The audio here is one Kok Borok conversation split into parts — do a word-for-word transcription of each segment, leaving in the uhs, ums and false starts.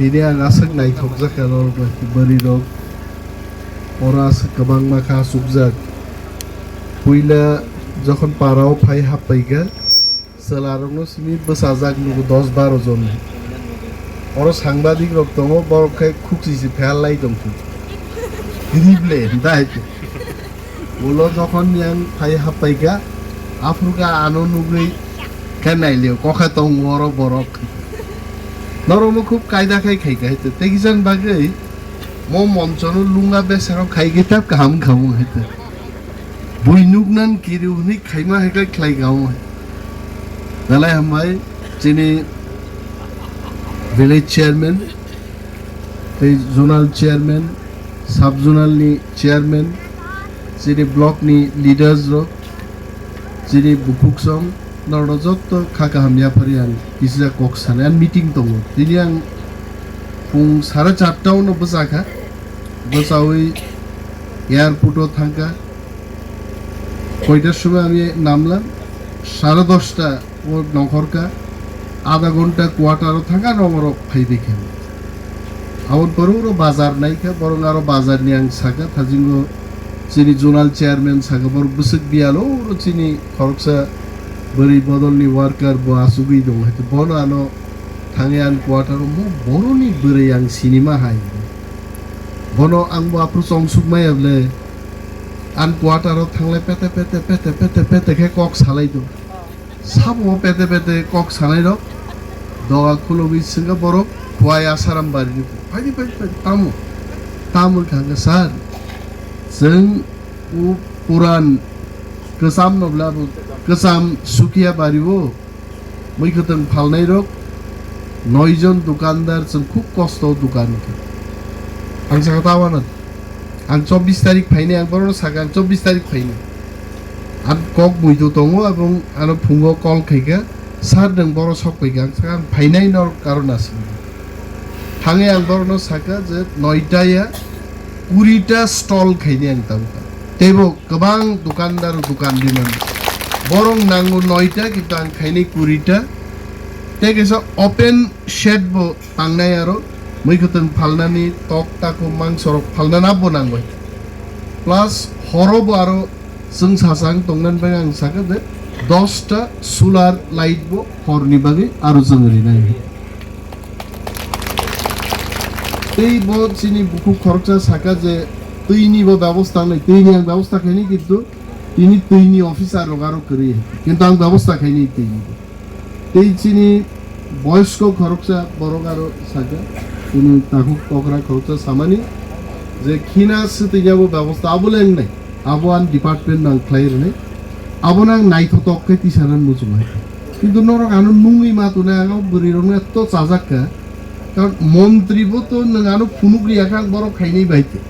Tini ang aswk naithokjak kha norok bai, bwrwi rok oro aswk kwbangma kha achukjak. Puila jokhon parao phai happaikha, chwlarokno simi bwchajak nugo dos baro jon. Oro sangbadik rok tongo, borok khe khukchi se phiyal lai tongkha. Rible dai. Ulo jokhon yang phai happaikha, aphuru khe ano nugwi khe nailio, kokha tongo oro borok. Norokno khub kaida khai khaikha hai te. Tei kisan bagwi mo monchono lunga besero khaigwi tab kaham khamu hai te. Bui nuknan kiriu hwnwi khaima hai khe khlai kaham hai. Belai hambai chini village chairman, tei zonal chairman, sub zonal ni chairman, chini block ni leaders rok, chini bukhuk song, norok jotto kha kaham yaphari ang kisa kok sanai, ang meeting tongo. Tini ang pung sare charta ono bwchakha, bwchawi airport o thangkha. Koitar somoi ami namla, sare dosta o nongkhorkha, adha ghonta quarter o thangkha, nongorok phaibai khe. Aboni pore oro bazar naikha, borok aro bazar ni ang sakha, thajingo chini zonal chairman sakha, borok bwswk biyalo oro chini khoroksa bwrwi bodol ni worker bo achugwi tongo, hai bono ano thangwi ani quarter o mo boroni bwrwi ang sinima hai. Bono ang bo aphuru chongsuk maya bwle, ani quarter o thanglai pete pete pete pete pete khe kok salai do. Sabo pete pete kok sanai rok doga khulogwi swngkha borok, Khowai Asaram bari ni. Phaidi, phaidi, phaidi, tamo? Tamo kha khe, "Sir, chwng o puran kwcham no bla bo, kwcham Sukia bari o mui kwthwng phalnai rok noi jon dukandar chwng khub kosto o dukan kha." Ang sakha, "Tamo ano?" Ang chobbish tarik phainai, ang borokno sakha, ang chobbish tarik phainai. Ang kok muitu tongo, abong ano phungo call khaikha, "Sir, nwng boro sok paikha?" Ang sakha, "Ang phainai, norok karon aswk." Thangwi ang borokno sakha je noita ya kurita stall khainai ang tabukha. Teibo kwbang dukandar dukan rimani. Borok nango noita, kintu ang khainai kurita. Tei kaisa open shed bo tangnai aro mui kwthwng phalnani tok tako mangsorok phalnani abo nangbai. Plus horo bo aro chwng sachang tongnani bagwi ang sakha je dosta solar light bo horni bagwi aro chwng rinai. Tei bo chini bukhuk khoroksa sakha je twini bo bebosta nai, twini ang bebosta khainai, kintu tini twini officer rok aro kwrwi, kintu ang bebosta khainai twini. Tei chini boyosko khoroksa borok aro sakha, chini takhuk tokra khoroksa samani je khina swtwinabo bebosta abo le wngnai, abo ani department no ang khlai rwnai, abono ang naithotok khe tisanani muchungo hai. Kintu norok ano nungwi ma tongnai, ang o bwrwi rokno eto chajak kha, karon montri bo to nwng ano phunuk riya kha, ang borok khainai bai khe.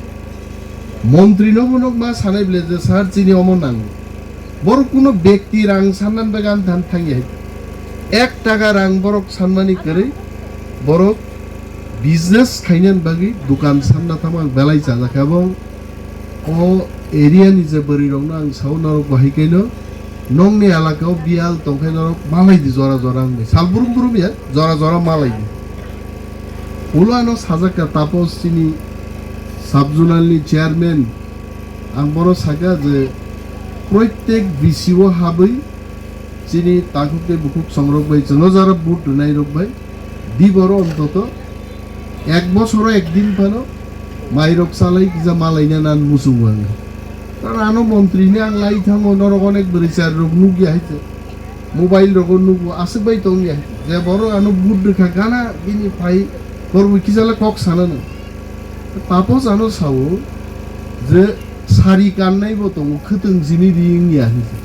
Montri no bono ma sanai bwle je, "Sir, chini omo nango." Borok kuno bekti rang sannan bagwi ani than thangya hai. Ek taka rang borok sanmani kwrwi, borok business khainani bagwi dukan sanna thangma ang belai chajak kha. Abo o area ni je bwrwi rokno ang sao, norok bo hai khe no nokni elaka o biyal tongkhe norok malai di jora jora wngwi. Sal brum brum ya, jora jora malai di. Ulo ano sajak kha Tapos chini sub zonal ni chairman, ang bono sakha je proitek B C o habwi chini takhuk tei bukhuk songrok bai chwngno jara vote rwnai rok bai di boro ontoto ek bosoro ek din phano mairok chalai kisa malaina nan muchungo ang. Karon ano montri ni ang lai thango, norok onek bwrwi chari rok nukya hai se. Mobile rogo nugo aswk bai tongya je borok ano but rwkha gana bini phai borok bai kisa le kok sana no. Tapos ano sao je sari kannai bo tongo, khwtwng jini ri wngya hinwi.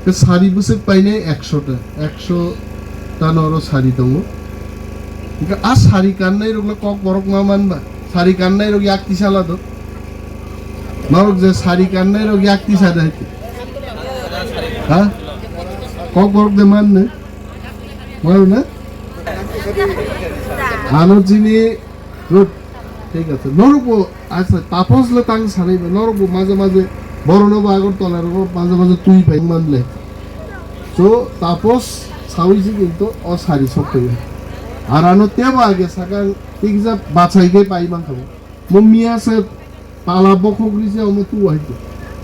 Ke sari bwswk painai ekso ta, ekso ta no oro sari tongo. Hingke a sari kannai rok le kok borok ma manba, sari kannai rok yak tisala do. Norok je sari kannai rok yak tisa de hai. Ha? Kokborok de man ne? Mano na? Ano chini, good. Thik ache. Norok bo, acha, Tapos le tang sanai ba, norok bo maje maje, boro no bo Agartala rogo maje maje twi pai man le. So, Tapos sawi si kintu o sari sok pai. Ar ano tebo age sakang tikjak bachai khe pai mankha. Mo miya se tala bokhok ri se omo tu hai to.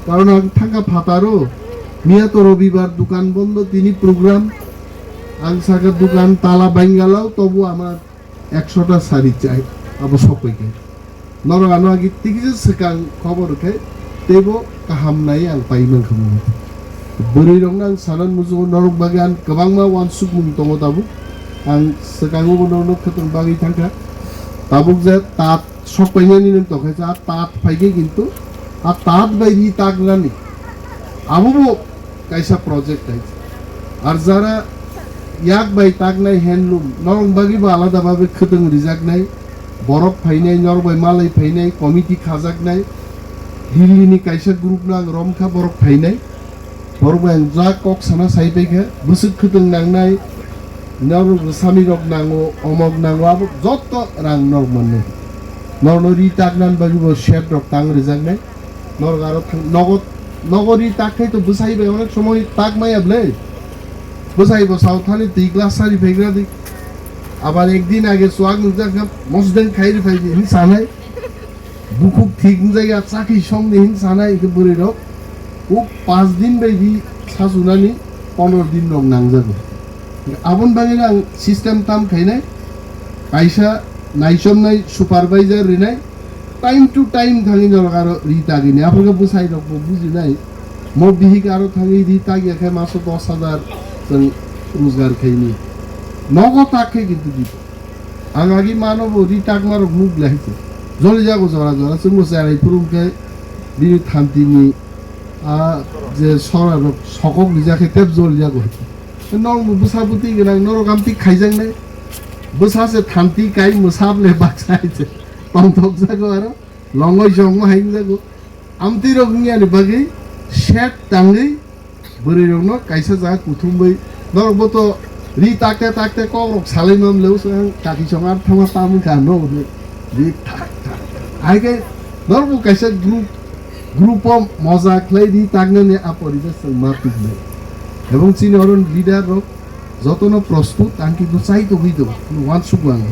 Karon ang thangka phataro miya to robibar dukan bondo tini program. Ang saka dukan tala bangalao tobu ama ekshota sari chai abo sokoi khe. Norok ano agi tikisa swkang khobor khe teibo kaham nai ang pai mankha mo. Bwrwi rokno ang sanan muchungo norok bagwi ang kwbangma wansukmung tongo tabuk. Ang swkango bo norokno khwtwng bagwi thangkha. Tabuk je tat sok painani nwng tongkha sa tat phaikhe kintu a tat bai ri tak nani. Abo bo kaisa project hai. Ar jara yak bai taknai handloom, norok bagwi bo alada babe khwtwng rijaknai, borok phainai, norok bai malai phainai, committee khajaknai, Delhi ni kaisa group no ang romkha, borok phainai, borok bai ang jak kok sana sai paikha, bwswk khwtwng nangnai, norok sami rok nango, omok nango, abo jotto rang norok mannai. Norok no ri taknani bagwi bo shed rok tang rijaknai. Norok aro thang-, nogo, nogo ri tak khai to bwsai bai onek somoi tak maya ble. Bwsai bo sao thani twi glass sari phaigra di. Abar ekdin age chuak nukjak kha, mosdeng khai ri phai di, hin sanai. Bukhuk thik wngjak ya, chakhi song di hin sanai, hwnkhe bwrwi rok. Kuk panch din bai di sa sunani pondro din rok nangjago. Aboni bagwi ang system tam khainai, kaisa naichomnai supervisor rinai, time to time thangwi norok aro ri tagini. Aphuru bwsai rok bo bujinai. Mo bihik aro thangwi ri tagya khe maso dos hajar chwng rojgar khaini. Nogo tak khe kintu di. Ang agi mano bo ri takma rok nuk lai khe. Joli jago jora jora chwngbo cherai phurung khe bini thanti ni a je sora rok sokok rijak khe tep joli jago. Nong bo bwsa bwtwi gwnang norok amtwi khaijaknai. Bwsa se thanti kai mwsap le bachai se. Tongthok jago aro. Longoi jongma hai wngjago. Amtwi rok wngya ni bagwi shed tangwi bwrwi rokno kaisa jaga kuthumwi norok bo to ri takte takte kok rok salai mam leo se kaki chong ar thama tam wngkha no hwnwi ri tak tak. Hai khe norok bo kaisa group group o moja khlai ri taknani a poribesh chwng ma tubnai. Ebong chini oro leader rok jotono prostut ang kintu chai tongwi tongo, uansukgo ang.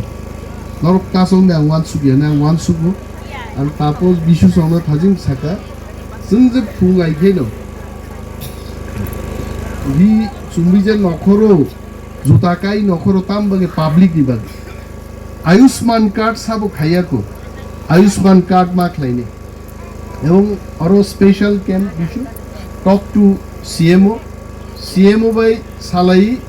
Norok kasong de ang uansukya, ang uansukgo. Ang Tapos Bisu songno thajing saka, chwng je phung ai khe no. Ri chumui je nokhoro, juta kai nokhoro tam bagwi public ni bagwi. Ayushman card sabo khaiya ko, Ayushman card ma khlaini. Ebong oro special camp bisu talk to C M O, C M O bai salai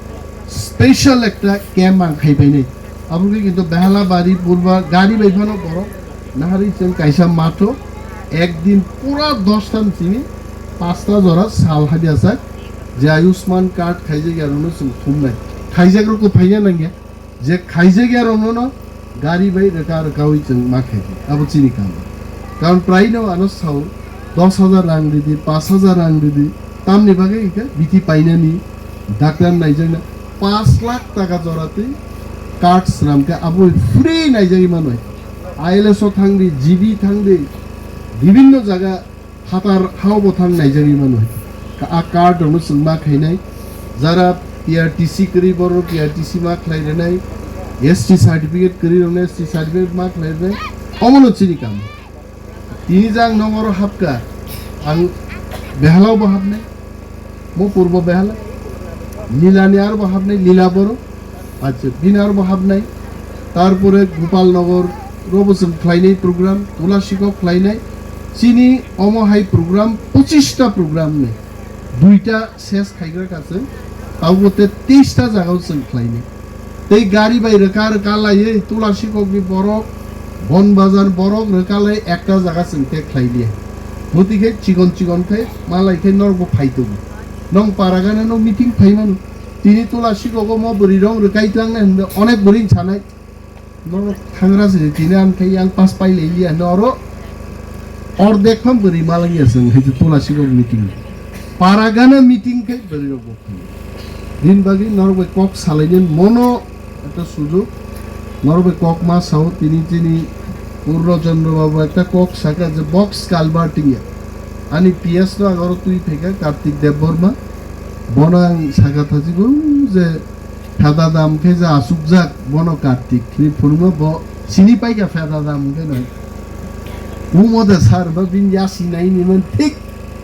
special ekta camp ang khai painai. Abo khe kintu Behala bari purba gari bai phano borok nahari chwng kaisa matho ekdin pura dosta ni simi pasta jora sal habya sak je Ayushman card khaijak ya rokno chwng thumnai. Khaijak rok ko phaiya nangya. Je khaijak ya rokno no gari bai rwka rwkawi chwng ma khaidi, abo chini kam. Karon prai no ano sao dos hajar rang ridi, pas hajar rang ridi, tamni bagwi hwnkhe bithi painani, daktar naijakna pas lakh taka jora twi card swnam khe abo free naijagwi mano. I L S o thangdi, G B thangdi, bibinno jaga phatar hao bo thang naijagwi mano. Ka-, a card rokno chwng ma khainai. Jara P R T C kwrwi borok P R T C ma khlai rwnai. S T certificate kwrwi rokno S T certificate ma khlai rwnai. Omono chini kam. Tini jang nong oro hapka. Ang Behalao bo hapnai. Mo purbo Behala. Lila ni aro bo hapnai, Lila borok. Acha, bini aro bo hapnai. Tarpore Gopal Nagar robo chwng khlainai program, Tula Sikok khlainai. Chini omo hai program, pochista program ni. Duita ses khaigra ka chwng, tabuk te teista jaga o chwng khlainai. Tei gari bai rwka rwka laiwi Tula Sikok ni borok, Bon Bazar borok rwka lai ekta jaga chwng te khlai liya. Moti khe chikon chikon khe malai khe norok bo phai tongo. Nong para gana no meeting phai mano. Tini Tula Sikok o mo bwrwi rong rwkai tlang nai hwnwi onek bwrwi sanai. Norok thangra se tini ang khai yang pas pai lai liya no oro ordek phang bwrwi malang ya seng hai Tula Sikok meeting. Para gana meeting khai bwrwi rok bo. Din bagwi norok bai kok salaini mono ekta sujok. Norok bai kok ma sao tini tini Purno Chandra Babu ekta kok saka je box culverting ya. Ani P S no ang oro twi phaikha Kartik Debbarma. Bono ang saka thajigo je Pheda dam khe je asukjak, bono Kartik hwnwi phunukma, bo sini paikha pheda dam khe no. Umo de sir ba bini ya sinai ni man thik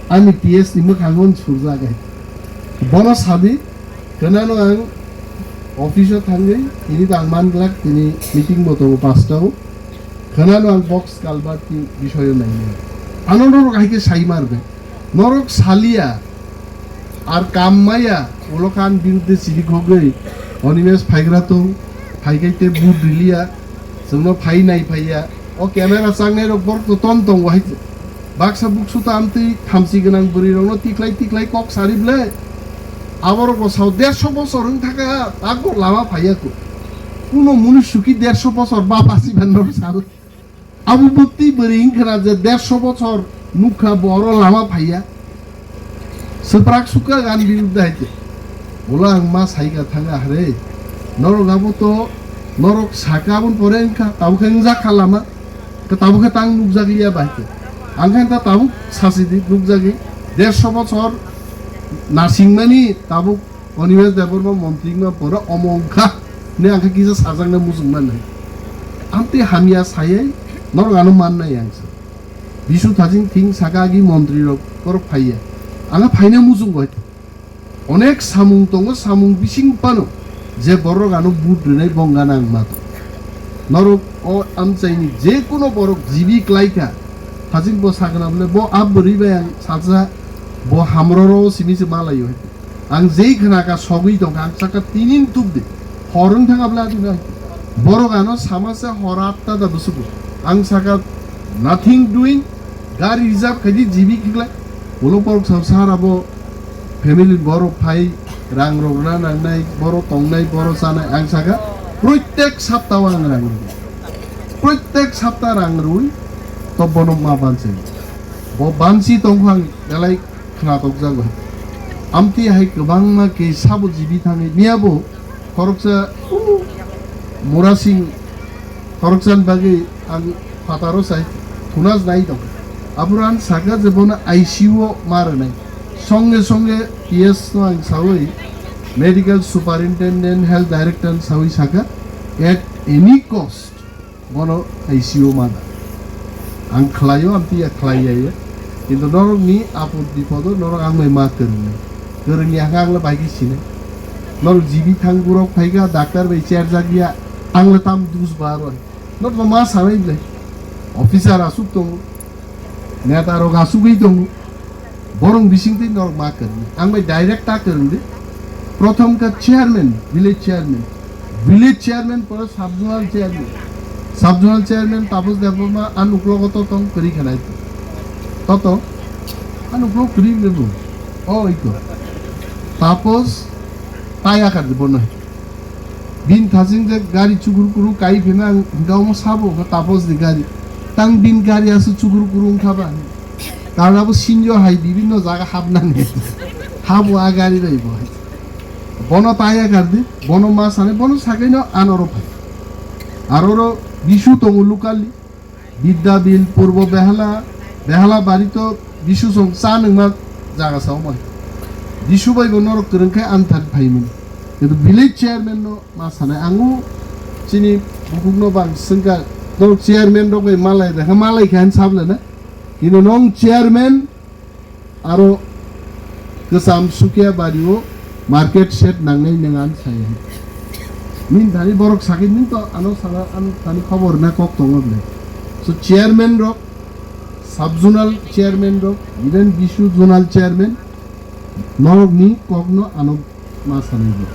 ani T S ni mwkhango surjak hai. Bono sadi, khwnano ang office o thangwi tini tang man glak, tini meeting bo tongo panch ta o. Khwnano ang box culvert ni bisoyo nainai. Ano norok hai khe sai mar be. Norok saliya, ar kam maya, ulo khan biruddhe chiri khogwi, Animesh phaigra tong, phaikai te vote riliya, chwngno phai nai phaiya, o camera changnai rok borok to ton tongo hai, baksa buksu ta amtwi thamchi gwnang bwrwi rokno tiklai tiklai kok sari ble, aborok bo sao dersho bosor wng thaka, takbo lama phaiya ko, kuno munusu ki dersho bosor baba si ban norok sao. Abo bwtwi bwrwi wngkha na je dersho bochor nukha bo oro lama phaiya. Swprak sukha gan biruddhe hai te. Ulo ang ma saika thanga hare. Norok abo to, norok saka aboni pore wngkha, tabuk khe wngjak kha lama. Khe tabuk khe tang nukjak liya bai te. Ang khe ta tabuk sasi di nukjagwi. Dersho bochor nasingmani tabuk Animesh Debbarma montri wngma pore omo wngkha hwnwi ang khe kisa sajaknai muchung mannai. Amtwi hamya sayai norok ano mannai ang sa. Bisu thajing thing saka agi montri rok borok phaiya. Ang phaina muchung bai. Onek samung tongo, samung bising phano je borok ano vote rwnai bongana ang mato. Norok o amchaini je kuno borok jibi klaikha, thajing bo sakna bole bo a bwrwi bai ang sacha bo hamroro simi se malaio. Ang jei khna ka sogwi tongkha, ang saka tinin tuk di. Hor wng thang abla di nai. Borok ano sama se hor atta da busugo. Ang saka nothing doing, gari reserve khai di jibi khikla. Ulo borok sam sara bo family borok phai rang rok na nangnai, borok tongnai, borok chanai. Ang saka proitek sapta o ang rang rwi. Proitek sapta rang rwi to bono ma bansi. Bo bansi tongkha ang belai khna tokjago. Amtwi hai kwbangma ke sabo jibi thangwi miyabo khoroksa, uh, Murasing khoroksani bagwi ang phataro sai thunas nai tong. Aphuru ang saka je bono I C U o ma rwnai. Songe songe P S no ang sawi medical superintendent, health director sawi saka at any cost bono I C U mana. Ang khlaio, amtwi ya khlai ya ya. Kintu norokni apod bipodo norok ang bai ma kwrwngnai. Kwrwngni hwnka ang le bai khe sinai. Norok jibi thang borok phaikha, doctor bai cherjak ya, ang le tam dus ba rw. Norok ma sanai le. Officer aswk tongo. Neta rok asugwi tongo. Borok bisingtwi norok ma kwrwng. Ang bai direct ta kwrwng di. Prothom kha chairman, village chairman. Village chairman pore sub zonal chairman. Sub zonal chairman Tapos Debbarma an uklogo to tong kwrwi khanai. To to. An uklog kwrwi le bo. O iko. Tapos taya kar di bono. Bini thaching je gari chukur kuru kai phina ang hwnka omo sabo hwnka Tapos ni gari. Tang bini gari aswk chukur kuru wngkha ba. Karon abo sinjo hai bibinno jaga habnani. Habo a gari bai bo hai. Bono taya kar di, bono ma sani, bono sakaino anoro phai. Aroro bisu tongo locally. Bidya Bill, Purbo Behala, Behala bari to bisu song cha nungma jaga sao man. Bisu bai bo norok kwrwng khe anthak phaimani. Kintu village chairman no ma sanai, angu chini bukuk no bang swngkha, norok chairman rok bai malai da, malai khe han sable na. Kintu nong chairman aro kwcham Sukia bari o market shed nangnai nang an sai. Min thani borok sakit min to ano sana an thani khobor na kok tongo ble. So chairman rok, sub zonal chairman rok, even bisu zonal chairman, norok ni kok no ano ma sanai bo.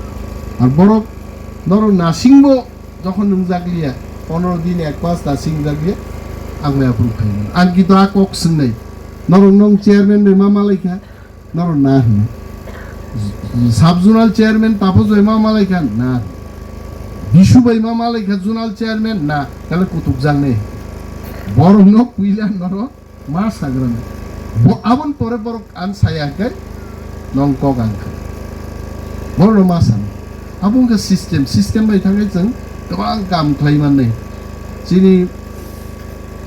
Ar borok norok nasing bo jokhon nungjak liya, pondro din ek mas nasing jak liya, ang bai aphuru khai mano. Ang kintu a kok swngnai, norok nong chairman bai ma malai kha, norok na hwno. Sub zonal chairman Tapos bai ma malai kha, na. Bisu bai ma malai kha zonal chairman, na. Tale kutuk jang ne. Borok no puila norok ma sagrana. Bo abon pore borok an saya kai nong kok ang kha. Borok no ma san. Abo wngkha system, system bai thangwi chwng kwbang kam khlai mannai. Chini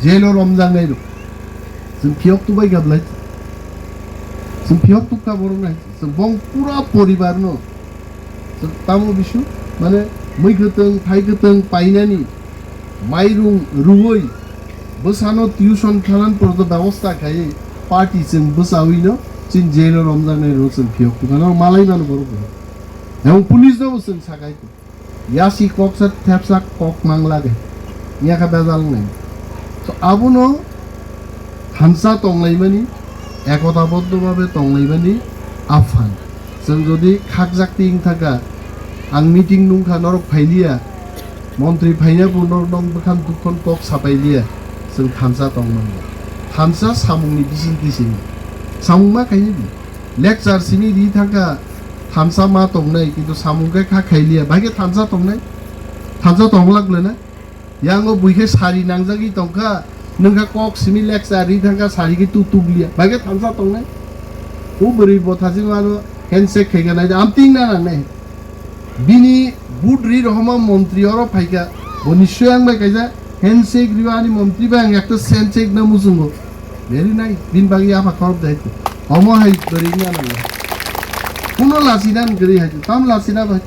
jail o romjaknai rok. Chwng phiyok tubai gablai. Chwng phiyok tukha borok nai. Chwng bong pura poribar no. Chwng tamo bisu Mane mui kwtwng, thai kwtwng painani, mairung rwui, bwsano tuition khanan pordo bebosta khaiwi, party chwng bwchawino chini jailo romjaknairokno chwng phiyok tongkha, norok malai mano borok bo. Emon police no bo chwng sakai. Yasi koksa thepsa kok mang lage. Yakha bejal nai. So abono thansa tonglaimani, ekota boddo babe tonglaimani aphan. Chwng jodi khakjak ting thaka, ang meeting nungkha norok phailiya, montri phaina bo norok nong bwkham dukhon kok sapailiya, chwng thansa tongmani. Thansa samungni bising tisini. Samung ma khaini di. Lecture simi ri thangkha, thansa ma tongnai, kintu samung khe kha khailiya, bai khe thansa tongnai, thansa tonglak le na? Yango bui khe sari nangjagwi tongkha, nwngkha kok simi lecture ri thangkha, sari khe tu tugliya, bai khe thansa tongnai? O bwrwi botha jing ano handshake khaikha nai, am ting na nangnai. Bini but ri rohoma montri oro phaikha, bo nischoi ang bai kaisa handshake riba ani montri bai ang ekta handshake na muchungo. Very nice, bini bagwi yapha khorok dai. Omo hai bwrwi na nang. Kuno lachina ang gri hai, tam lachina bai.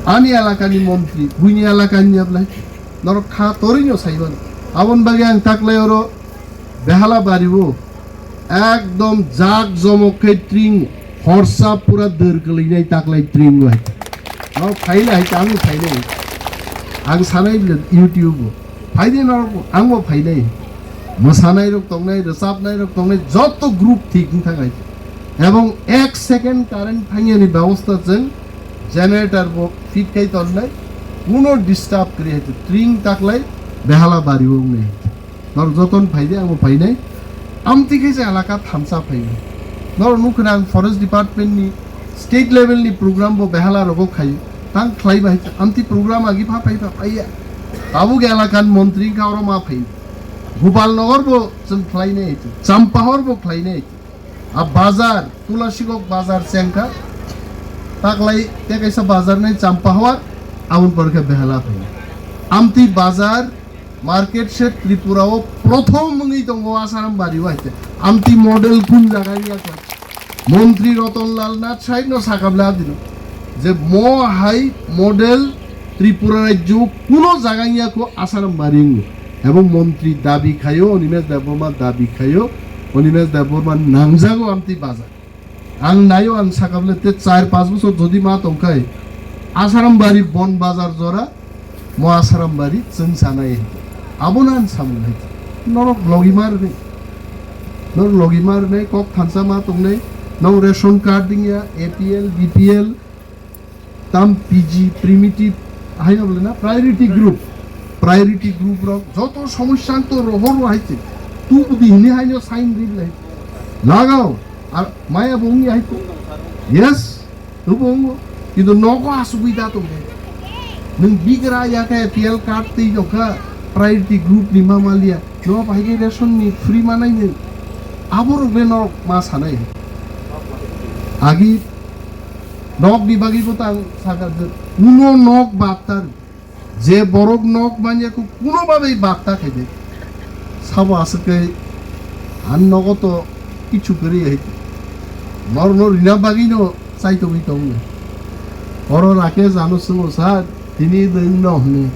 Ani elakani montri, buini elakani yablai. Norok kha torino saiban. Abon bagwi ang taklai oro Behala bari o. Ekdom jak jomok khe tring, horsa pura dwr kwlwinai taklai tring o hai. No phailai hai, ang phailai. Ang sanai le YouTube o. Phaidi norok, ang bo phailai. Mwsanai rok tongnai, rwchapnai rok tongnai, joto group thik wng thang hai. Ebong ek second current phainani bebosta chwng generator bo fit khai tonnai, kuno disturb kwrwi hai, tring taklai behala bari o wngnai. Norok joton phaidi, ang bo phainai. Amtwi khe je elaka thansa phainai. Norok nukha na ang forest department ni state level ni program bo behala rogo khai. Tang khlai bai amtwi program agi pha phai pha phaiya. Tabuk elaka ni montri wngkha oro ma phai. Gopal Nagar bo chwng khlainai, Champahor bo khlainai. A bazar, Tulasikok bazar chengkha. Taklai tei kaisa bazar nai Champahor, aboni pore khe behala phainai. Amtwi bazar, market se Tripura o prothom wngwi tongo Asaram bari o hai khe. Amtwi model kun jaga wngya khe. Montri Roton Lal Nath sahib no sakabla dino je mo hai model Tripura rajyo kuno jaga wngya kho Asaram bari wngo. Ebong montri dabi khaio, Animesh Debbarma dabi khaio, Animesh Debbarma nangjago amtwi bazar. Ang naio, ang sakabla te char panch bochor jodi ma tongkhai Asaram bari bon bazar jora, mo Asaram bari chwng sanai hai. Abono ang samung hai. Norok logi mar nai. Norok logi mar nai, kok thansa ma tongnai. Nong ration card dingya, A P L, B P L, tam P G, primitive, hai na bole na, priority group. Priority group rok joto somosya to rohor rohai se. Tu budi hini hai no sign di le. Lagao. Ar maya bo wngya hai to. Yes. Tubo wngo, kintu nogo asugwi da tongkhe. Nwng bigra ya khe A P L card twi tongkha, priority group ni ma maliya. No bahai khe ration ni free manai nwng. Aborok le norok ma sanai. Agi nok ni bagwi bo tang sakha je uno nok baptar. Je borok nok manya kho kuno babai batta khaide. Sabo aswk khe, ang nogo to kichu kwrwi hai. Norno rina bagwi no chaitogwi tongo. Oro Rakesh ano swngo, "Sir, tini nwng no hwnwi."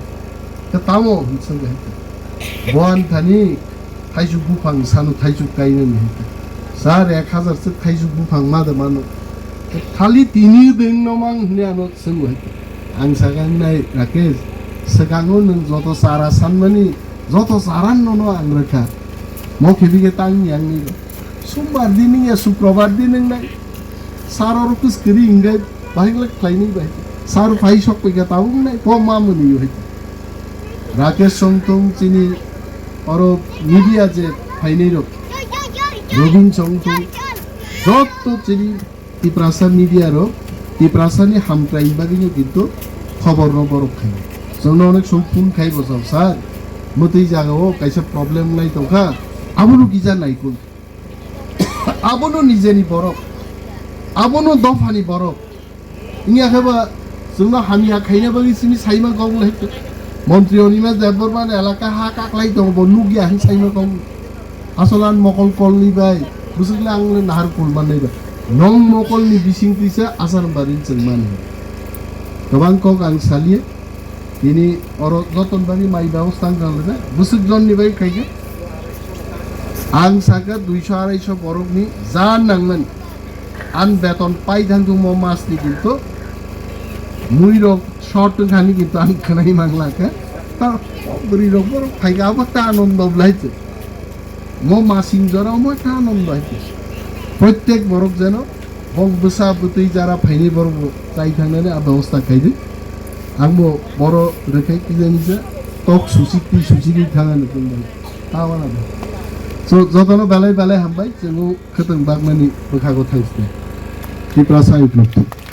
Khe tamo hwn swngwi hai. Bo ani thani thaisuk buphang sano thaisuk kainani hai. Sir, ek hazar swk thaisuk buphang ma de mano. Khali tini nwng no mang hwnwi ano swngwi hai. Ang sakha nai, "Rakesh, swkango nwng joto chara sanmani, joto chara nono ang rwkha. Mo khebi khe tang yang ni. Sombar din ya, Sukrobar din nai. Sir oro kus kiri inggai, bahai glak khlai ni bai. Sir phai sok pai kha tabuk nai, po ma muni hai." Rakesh Chongthong chini oro media je phainai rok, Robin Chongthong, joto chini Tiprasa media rok, Tiprasa ni hamkrai bagwi no kintu khobor no borok khai. Chwngno onek song phone khai bo chao, "Sir, mwtwi jaga o kaisa problem lai tongkha, abono kisa naikun." Abono nijeni borok, abono dophani borok. Wngya khe ba chwngno hamya khaina bagwi simi saima kok lai. Montri Animesh Debbarma ni elaka ha kaklai tongo, bo nukya hin saima kok. Asol ang mokol kolni bai, bwswk le ang le nahar kol mannai bai. Nong mokolni bising twisa Asaram bari chwng mani. Kwbang kok ang saliya, tini oro joton bagwi mai bebosta wng tang le, bwswk jonni bagwi khaikha. Ang sakha duiso arai so borokni ja nangmani. Ang beton pai thang thung mo masni kintu muirok short wng thani kintu ang khwnai mang lakha. Ta bwrwi rok borok phaikha abo ta anondo bwlai se. Mo masing jora mo ta anondo hai se. Prottek borok jeno bok bwsa bwtwi jara phainai borok bo chai thangnani a bebosta khaidi. Ang bo boro rwkhai kisa nisa tok suchik twi suchigwi thangnani tongbai. Ta wana bo. So jotono belai belai hambai chwng khwtwng bagmani bwkhago thaisde. Tiprasa Youth Club.